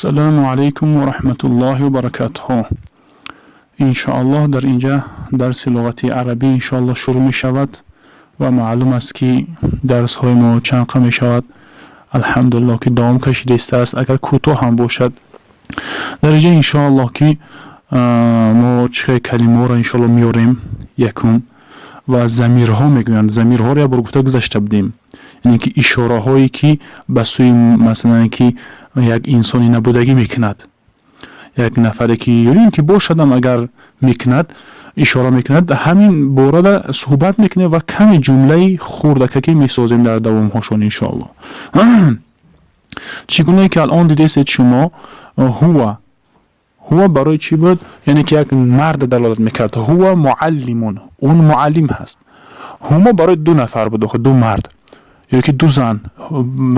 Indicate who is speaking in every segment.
Speaker 1: Ассалому алайкум ва раҳматуллоҳи ва баракатуҳ. Иншоаллоҳ, дар инҷа дарси луғати арабӣ иншоаллоҳ шурӯъ мешавад ва маълум аст, ки дарсҳои мо чанд қа мешавад. Алҳамдулиллоҳ, ки давом кашидаистааст, агар кӯтоҳ ҳам бошад. Дар инҷа иншоаллоҳ, ки мо чӣ калимаҳоро иншоаллоҳ меорем якум ва замирҳо мегӯянд. Замирҳоро як бор гуфта гузашта будем, яъне ки ишораҳое, ки ба сӯи, масалан, ки як инсони набудагӣ мекунад, як нафаре ки ё ин ки бошадам, агар мекунад, ишора мекунад. Ҳамин борада суҳбат мекунем ва каме ҷумлаи хурдакаке месозем дар давомҳошон иншоаллоҳ. Чӣ гунае ки алон дидесед шумо, ҳува. Ҳува барои чӣ буд? Яъне ки як мард далолат мекард. Ҳува муаллимун, он муаллим ҳаст. Ҳумо барои ду нафар буд, ду мард ё ки ду зан.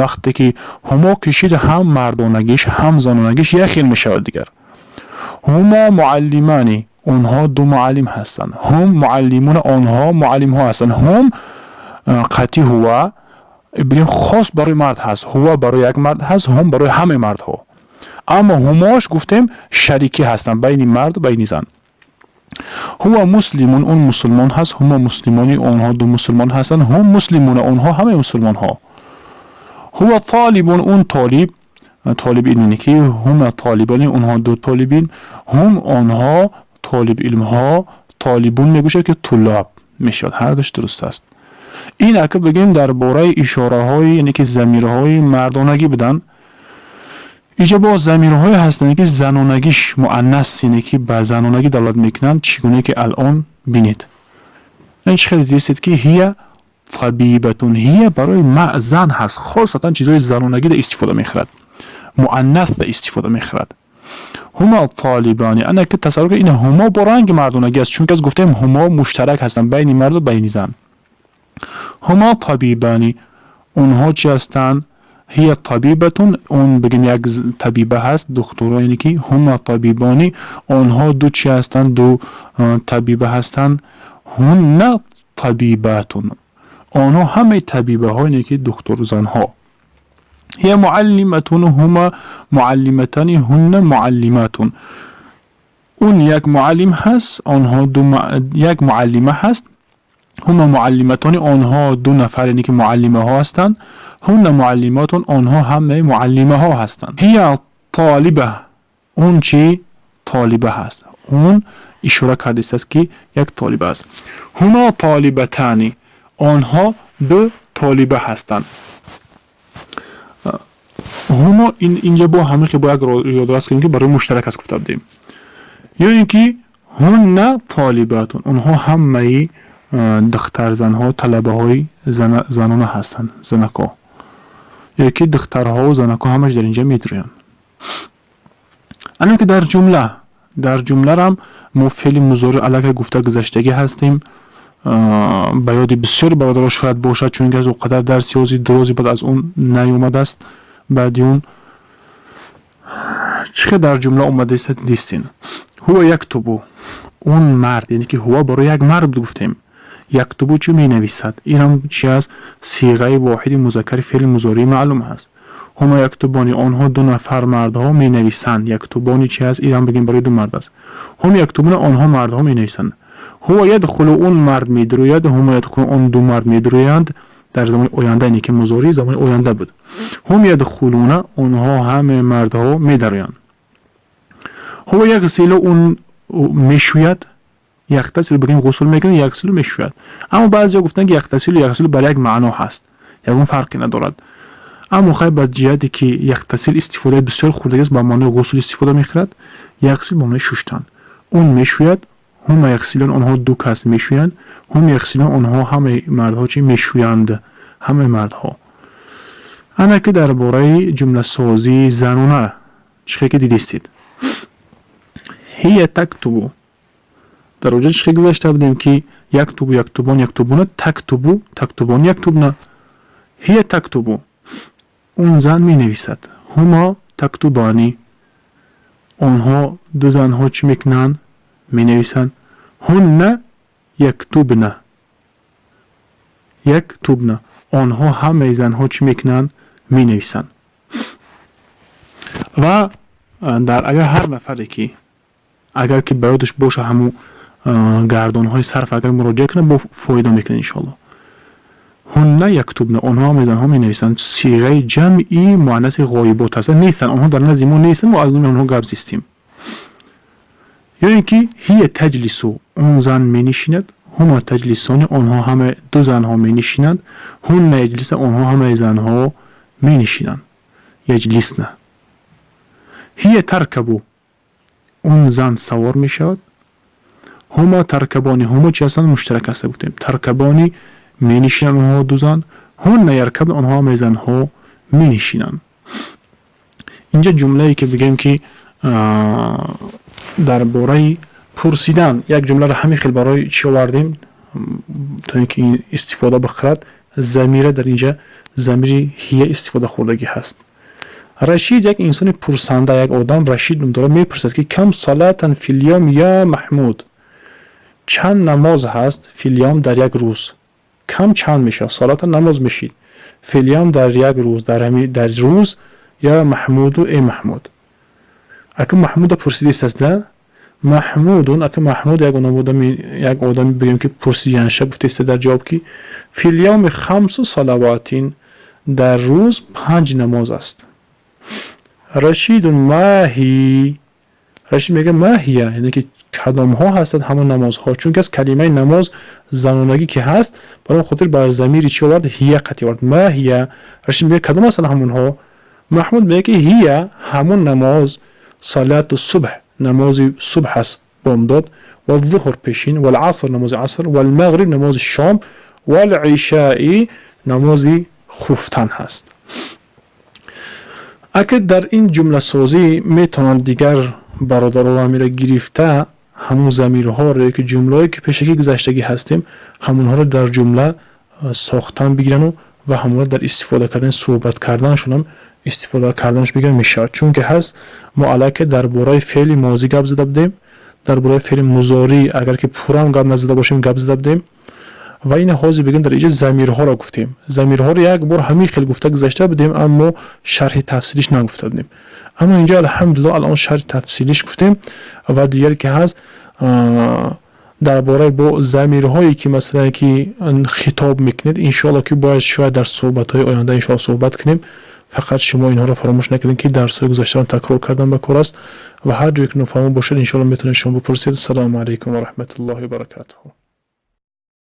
Speaker 1: Вақте ки ҳумо кишид, ҳам мардонагиш, ҳам занонагиш як хел мешавад дигар. Ҳумо муаллимани, онҳо ду муаллим ҳастанд. Ҳум муаллимуна, онҳо муаллимҳо ҳастанд. Ҳум қатъи ҳува бигем, хос барои мард ҳаст. Ҳува барои як мард ҳаст, ҳум барои ҳамаи мардҳо. Аммо ҳумош гуфтем, шарикӣ ҳастанд байни марду байни зан. Ҳува муслимун, он мусулмон ҳаст. Ҳума муслимони, онҳо ду мусулмон ҳастанд. Ҳум муслимуна, онҳо ҳамаи мусулмонҳо. Ҳува толибун, он толиб, толиби илм, ки ҳума толибони, онҳо ду толибин. Ҳум, онҳо толиби илмҳо, толибун мегӯшад, ки туллоб мешавад, ҳардуш дуруст аст. Ин ака бигем, дар бораи ишораҳои, яъне ки замирҳои мардонагӣ буданд. Инҷа боз замирҳое ҳастанд, ки занонагиш муаннас, яъне ки ба занонагӣ далолат мекунанд. Чӣ гуне ки алон бинед, ин чӣ хеле дидистед, ки ҳия табибатун. Ҳия барои зан ҳаст, хосатан чизҳои занонагида истифода мехӯрад, муаннасда истифода мехӯрад. Ҳума толибани, ана ки тасаввур кунед, ин ҳумо бо ранги мардонагӣ аст, чунки аз гуфтем, ҳумо муштарак ҳастанд байни марду байни зан. Ҳума табибани, онҳо чӣ ҳастанд? Ҳия табибатун, он бигем, як табиба ҳаст, духтуро, яъне ки ҳума табибони, онҳо ду чӣ ҳастанд? Ду табиба ҳастанд. Ҳунна табибатун, онҳо ҳамаи табибаҳо, яъне ки духтурзанҳо. Ҳия муаллиматун, ҳума муаллиматани, ҳунна муаллиматун. Он як муаллим ҳаст, онҳо як муаллима ҳаст. Ҳума муаллиматони, онҳо ду нафар, яъне ки муаллимаҳо ҳастанд. Ҳунна муаллиматун, онҳо ҳамаи муаллимаҳо ҳастанд. Ҳия толиба, он чӣ? Толиба ҳаст. Он ишора кардистааст, ки як толиба аст. Ҳума толибатани, онҳо ду толиба ҳастанд. Ҳумо инҷа бо ҳамин бо як ёдрас кунем, ки барои муштарак аст гуфта будем. Ё ин ки ҳунна толибатун, онҳо ҳамаи духтарзанҳо, талабаҳои занона ҳастанд, занакҳо ё ки духтарҳову занакҳо ҳамаш дар инҷа медурӯянд. Ана ки дар ҷумларам мо феъли музори аллакай гуфта гузаштагӣ ҳастем. Ба ёди бисёри бародаро шояд бошад, чунки аз о қадар дарси ҳози дурози баъд аз он наёмадааст. Баъди он чӣ хел дар ҷумла омадаиста дидистин? Ҳува яктубу, он мард, яъне ки ҳува барои як мард буд гуфтем. Яктубу, чӣ менависад? Инам чи аст? Сиғаи воҳиди музаккари феъли музории маълум ҳаст. Ҳума яктубони, онҳо ду нафар мардҳо менависанд. Яктубони чи аст? Инам бигем, барои ду мард аст. Ҳум яктубуна, онҳо мардҳо менависанд. Ҳува ядхулу, он мард медурӯяд. Ҳума ядхулу, он ду мард медурӯянд. Дар замони оянда, яъне ки музории замони оянда буд. Ҳум ядхулуна, онҳо ҳамаи мардҳо медароянд. Ҳува яғсилу, он мешӯяд. Яғтасилу бигем, ғусл мекунад, яғсилу мешӯяд. Аммо баъзеҳо гуфтанд, ки яғтасилу, яғсилу бар як маъно ҳаст, ягон фарқе надорад. Аммо хай, ба ҷиҳате ки яғтасил истифодаи бисёр хурдагиаст, ба маънои ғусл истифода мехӯрад, яғсил ба маънои шуштан. Он мешӯяд. Ҳума яғсилун, онҳо ду кас мешӯянд. Ҳум яғсилун, онҳо ҳамаи мардҳо чӣ мешӯянд? Ҳамаи мардҳо. Ана ки дар бораи ҷумласозии занона чӣ хел ки дидистед. Ҳия тактубу, дар оҷа чӣ хел гузашта будем, ки яктубу, яктубон, яктубуна, тактубу, тактубон, яктубна. Ҳия тактубу, он зан менависад. Ҳума тактубани, онҳо ду занҳо чӣ мекунанд? Менависанд. Ҳунна яктубна, яктубна, онҳо ҳамаи занҳо чӣ мекунанд? Менависанд. Ва Дар агар ҳар нафаре ки агар ки ба ёдаш боша, ҳамун гардонҳои сарф агар муроҷиа кунад, бо фоида мекунад, иншоалло. هن يكتبن, онҳо ҳамаи занҳо менависанд. Сиғаи ҷамъи муаннаси ғоибот ҳастанд, нестанд, онҳо дар назди мо нестанд, мо аз номи онҳо гап зистем. Ё ин ки هي تجلس, он зан менишинад. هما تجلسان, онҳо ҳама ду занҳо менишинанд. هن يجلسن, онҳо ҳамаи занҳо менишинанд. يجلسن. هي تركب, он зан савор мешавад. هما تركبان, هما чи ҳастанд? Муштарак ҳаста гуфтем. تركبان, менишинанд онҳо ду зан. هن يركبن, онҳо ҳамаи занҳо менишинанд. Инҷа ҷумлае ки бигӯем ки дар бораи пурсидан як ҷумларо ҳамин хел барои чӣ овардем, то ин ки истифода бихӯрад. Замира дар инҷа замири هي истифода хӯрдагӣ ҳаст. Рашид як инсони пурсанда, як одам Рашид ном дорад, мепурсад ки كم صلاة في اليوم يا Маҳмуд? Чанд намоз ҳаст في اليوم, дар як рӯз? كم чанд мешавад, صلاة намоз мешид, في اليوم дар як рӯз, дар рӯз, يا Маҳмуду, э Маҳмуд. Ака Маҳмуда пурсидистаст да Маҳмудун, ака Маҳмуд як одами, як одами бигӯем ки пурсиданша гуфтеста дар ҷавоб ки في اليوم خمس صلوات, дар рӯз панҷ намоз аст. Рашидун ما هي, Рашид мега ما هي, яъне ки кадомҳо ҳастанд ҳамон намозҳо? Чунки аз калимаи намоз занонагӣ ки ҳаст, барои хотир бар замири чӣ овард? هي қатӣ овард. ما هي, Рашид мега кадом ҳастанд ҳамонҳо? Маҳмуд мега ки هي, ҳамон намоз, صلاة الصبح, намози субҳ аст, бомдод, والظهر, пешин, والعصر, намози аср, والمغرب, намози шом, والعشاء, намози хуфтан ҳаст. Агар дар ин ҷумласозӣ метавонанд дигар бародаро амира гирифта ҳамун замирҳоро ки ҷумлаҳое ки пешакӣ гузаштагӣ ҳастем, ҳамонҳоро дар ҷумла сохтан бигирану ва ҳамонро дар истифода кардан, суҳбат карданашонам истифода карданаш бигиран мешавад. Чунки ҳаст, мо аллакай дар бораи феъли мозӣ гап зада будем, дар бораи феъли музорӣ агар ки пуррам гап назада бошем, гап зада будем. Ва ин ҳозир бигем, дар инҷа замирҳоро гуфтем. Замирҳоро як бор ҳамин хел гуфта гузашта будем, аммо шарҳи тафсилиш нагуфта будем. Аммо инҷа, алҳамдулилло, алон шарҳи тафсилиш гуфтем. Ва дигар ки ҳаст, дар бораи бо замирҳое ки масалан ки хитоб мекунед, иншоалло ки бояд шояд дар суҳбатҳои оянда иншоалло суҳбат кунем. Фақат шумо инҳоро фаромӯш накунед, ки дарсҳои гузаштаро такрор кардан ба кор аст. Ва ҳар ҷое ки нофаҳмо бошад, иншоалло метавонед шумо бипурсед. Ассалому алайкум ва раҳматуллоҳи ва баракатуҳ.